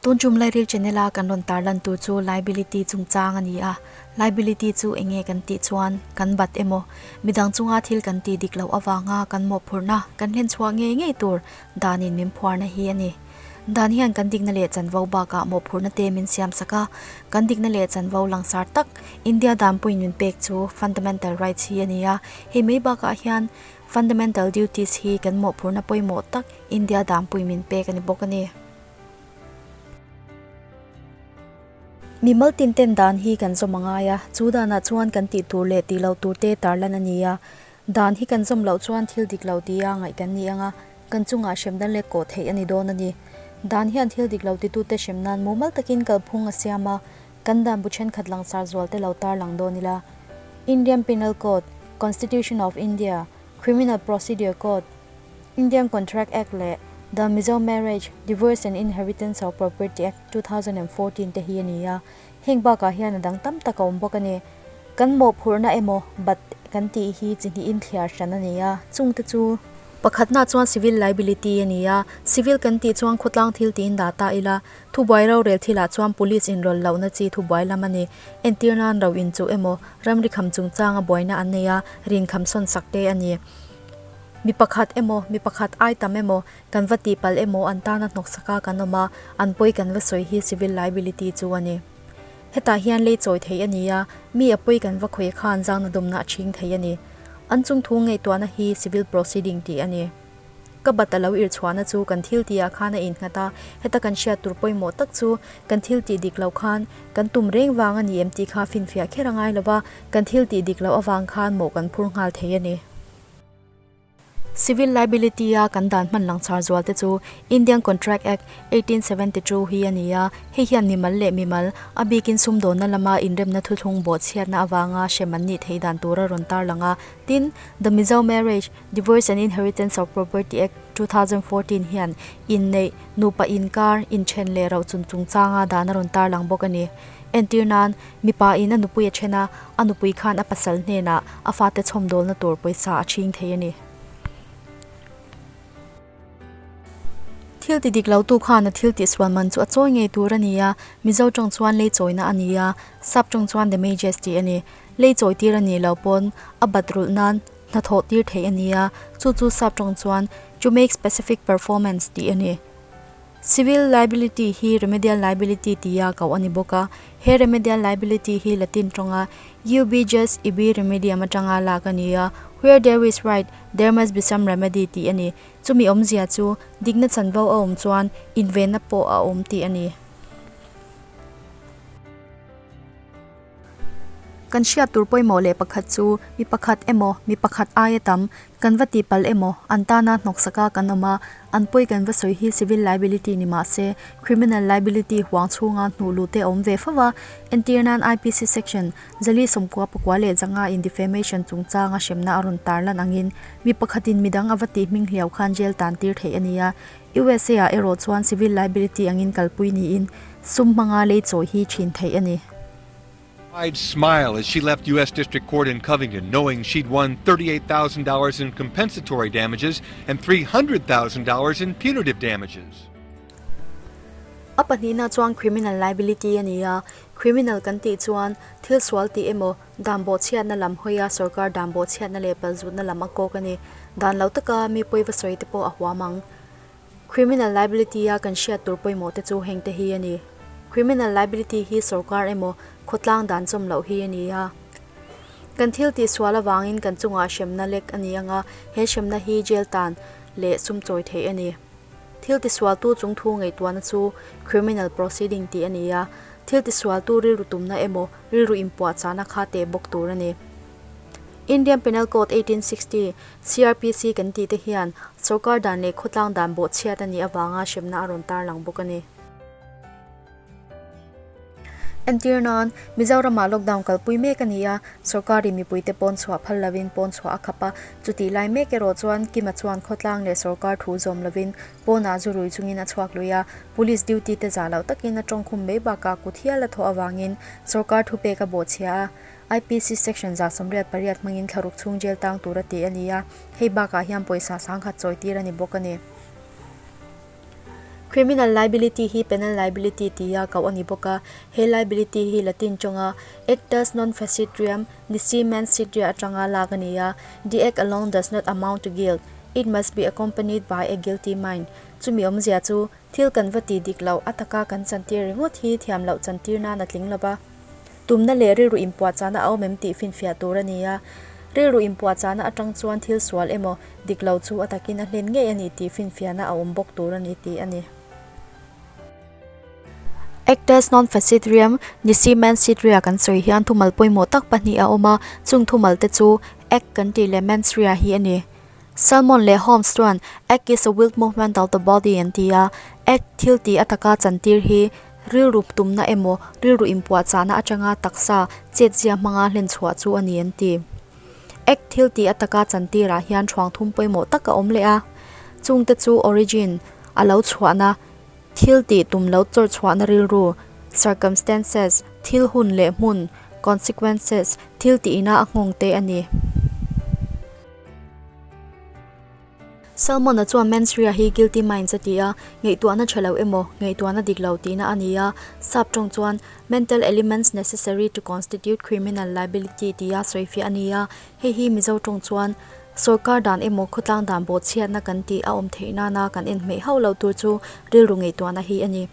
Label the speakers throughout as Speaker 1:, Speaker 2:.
Speaker 1: Tun tum Lairil channel a kan rawn tarlan tur chu liability chungchang a ni a, liability chu eng nge kan tih chuan kan bat emaw midang chunga thil kan tih dik loh avanga kan mawhphurhna kan hlen chhuah ngei ngei tur danin min phuarna hi a ni. Dan hian kan dikna leh chanvo bakah mawhphurhna te min siam sak a, kan dikna leh chanvo langsar tak India danpuiin min pek chu fundamental rights hi a ni a, hei mai bakah hian fundamental duties hi kan mawhphurhna pawimawh tak India danpui min pek a ni bawk a ni. Mimal tin ten dan hi kan zawm a ngai a, chu danah chuan kan tih tur leh tih loh tur te tarlan a ni a. Dan hi kan zawm loh chuan thil dik lo tia ngaih kan ni ang a, kan chungah hrem dan leh kawh theih a ni dawn a ni. Dan hian thil dik lo titute hrem nan mumal takin kalphung a siam a, kan dan bu thenkhat langsar zual te lo tarlang dawn ila. Indian Penal Code, Constitution of India, Criminal Procedure Code, Indian Contract Act leh The Mizo Marriage, Divorce and Inheritance of Property Act, 2014 te hi a ni a, heng bakah hian a dang tam tak a awm bawk a ni. Kan mawhphurhna emaw bat kan tih hi chi hnihin thliar hran a ni a, chungte chu. Pakhatna chuan civil liability a ni a, civil kan tih chuan khawtlang thil tiin dah ta ila, thubuai rorel thilah chuan police inrawlh lohna chi thubuai lam a ni. Entir nan ro inchuh emaw ramri kham chungchanga buaina an nei a, rinkham sawn sak te a ni. Mi pakhat emaw, mi pakhat ai tam emaw, kan va tihpalh emaw an tana hnawksak a kan awm a, an pawi kan va sawi hi civil liability chu a ni. Hetah hian lei chawi theih a ni a, mi a pawi kan va khawih khan zangna dawmna a chhing thei a ni. An chung thu ngaihtuahna hi civil proceeding tih a ni. Ka bat a lo ir chhuahna chu kan thil tihah khan a innghat a, heta kan hriat tur pawimawh tak chu kan thil tih dik loh khan kan tum reng vang a ni em tih kha finfiah kher a ngai lo va, kan thil tih dik loh avang khan mawh kan phur nghal thei a ni. Civil liability a kan dan hman langchar zual te chu Indian Contract Act, 1872 hi a ni a, hei hian mimal leh mimal, a bikin sumdawnna lama inremna thuthlung bawhchhiatna avanga hrem an nih theih dan tur a rawn tarlang a. Tin, The Mizo Marriage, Divorce and Inheritance of Property Act, 2014 hian inneih, nupa inkar, inthen leh rochun chungchanga dan a rawn tarlang bawk a ni. Entir nan, mipa in a nupui a then a, a nupui khan a pasal hnenah a fate chhawmdawlna tur pawisa a chhing thei a ni. Thil ti dik lo tu khan a thil tihsual man chu a chawi ngei tur a ni a, Mizo tawng chuan lei chawina a ni a, Sap tawng chuan damages tih a ni. Lei chawi tir a nih loh pawn a bat rulh nan hnathawh tir theih a ni a, chu chu Sap tawng chuan to make specific performance tih a ni. Civil liability hi remedial liability tia koh a ni bawk a, he remedial liability hi Latin tawnga ubi jus ibi remedium atanga lak a ni a, where there is right, there must be some remedy tih a ni. Chumi awmzia chu dikna chanvo a awm chuan invenna pawh a awm tih a ni. Kan hriat tur pawimawh leh pakhat chu mi pakhat emaw, mi pakhat aia tam, kan va tihpalh emaw, an tana hnawksak a kan awm a, an pawi kan va sawi hi civil liability ni mah se, criminal liability huang chhunga hnuh luh te a awm ve fo a. Entir nan IPC section zali sawmkua pakua leh zanga in defamation chungchanga hremna a rawn tarlan angin mi pakhatin midang a va tih hming hliau khan jail tan tir theih a ni a, USA ah erawh chuan civil liability angin kalpui niin sum hmanga lei chawi hi thin theih a ni.
Speaker 2: Wide smile as she left U.S. District Court in Covington, knowing she'd won $38,000 in compensatory damages and $300,000 in punitive damages.
Speaker 1: A pahnihna chuan criminal liability a ni a, criminal kan tih chuan thil sual tih emaw, dan bawhchhiatna lam hawia sorkar dan bawhchhiatna leh palzutna lam a kawk a ni. Dan lo taka mi pawi va sawi te pawh a huam ang. Criminal liability a kan hriat tur pawimawh te chu heng te hi a ni. Criminal liability hi sorkar emaw khawtlang dan chawm loh hi a ni a. Kan thil tih sual avangin kan chungah hremna lek a ni anga he hremna hi jail tan leh sum chawi theih a ni. Thil tisualtu chung thu ngaihtuahna chu criminal proceeding tih a ni a, thil tisualtu rilru tumna emaw rilru inpuahchahna kha teh bawk tur a ni. Indian Penal Code 1860, CrPC kan tih te hian sorkar dan leh khawtlang dan bawhchhiat a nih avanga hremna a rawn tarlang bawk a ni. Entir nan, Mizoramah lockdown kalpui mek a ni a, sorkarin mipuite pawn chhuah phal lovin pawn chhuah a khap a, chutih lai mek erawh chuan Kima chuan khawtlang leh sorkar thu zawm lovin pawnah zu rui chungin a chhuak lui a, police duty te zah loh takin a tawngkhum mai bakah kut hial a thawh avangin sorkar thupek a bawhchhia a, IPC section 188 hmangin thlaruk chhung jail tang tur a ti a ni a, hei bakah hian pawisa sangkhat chawi tir a ni bawk a ni. Criminal liability hi penal liability tia koh a ni bawk a, he liability hi Latin tawnga actus non facit ream nisi mens sit rea atanga lak a ni a, the act alone does not amount to guilt, it must be accompanied by a guilty mind. Chumi awmzia chu thil kan va ti dik loh a taka kan chantir ringawt hi thiam loh chantir nan a tling lo va. Tumna leh rilru inpuahchahna a awm em tih finfiah tur a ni a. Rilru inpuahchahna atang chuan thil sual emaw dik lo chu a takin a hlen ngei a ni tih finfiahna a awm bawk tur a ni tih a ni. Actus non facit ream, nisi mens sit rea kan sawi hian thumal pawimawh tak pahnih a awm a, chung thumal te chu act kan tih leh mens rea hi a ni. Salmon leh Holmes chuan act is a willed movement of the body an ti a, act thil tih a taka chantir hi rilru tumna emaw rilru inpuahchahna atanga taksa chetzia hmanga hlenchhuah chu a ni an ti. Act thil tih a taka chantirah hian thuang thum pawimawh tak a awm leh a, chungte chu origin, a lo chhuahna, thil tih tum lo chawrh chhuahna rilru, circumstances, thil hun leh hmun, consequences, thil tihna a nghawng te a ni. Salmon-a chuan mens rea hi guilty minds a ti a, ngaihtuahna tha lo emaw, ngaihtuahna dik lo tihna a ni a. Sap tawng chuan mental elements necessary to constitute criminal liability tia sawifiah a ni a, hei hi Mizo tawng chuan sawrkar dan emaw khawtlang dan bawhchhiatna kan tih a awm theih nana kan enhmeih hauh loh tur chu rilru ngaihtuahna hi a ni.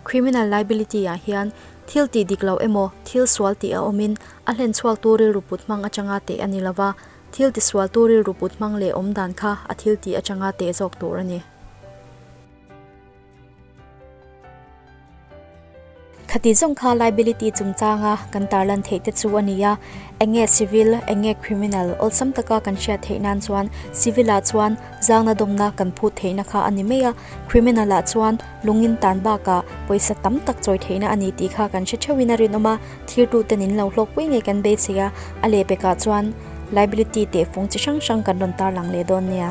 Speaker 1: Criminal liability ah hian thil tih dik loh emaw, thil sual tih a awmin a hlenchhuaktu rilru put hmang atanga teh a ni lova, Thil tisualtu rilru put hmang leh awm dan kha a thil tih atanga teh zawk tur a ni. Khati zawng kha liability chungchanga kan tarlan theih te chu a ni a, eng nge civil, eng nge criminal awlsam taka kan hriat theih nan chuan civil ah chuan zangna dawmna kan phut theihna kha a ni mai a, criminal ah chuan lungin tan bakah pawisa tam tak chawi theihna a ni tih kha kan hre theuhin a rinawm a. Thirtute nin lo hlawkpui ngei kan beisei a, a lehpekah chuan liability tehfung chi hrang hrang kan rawn tarlang leh dawn nia.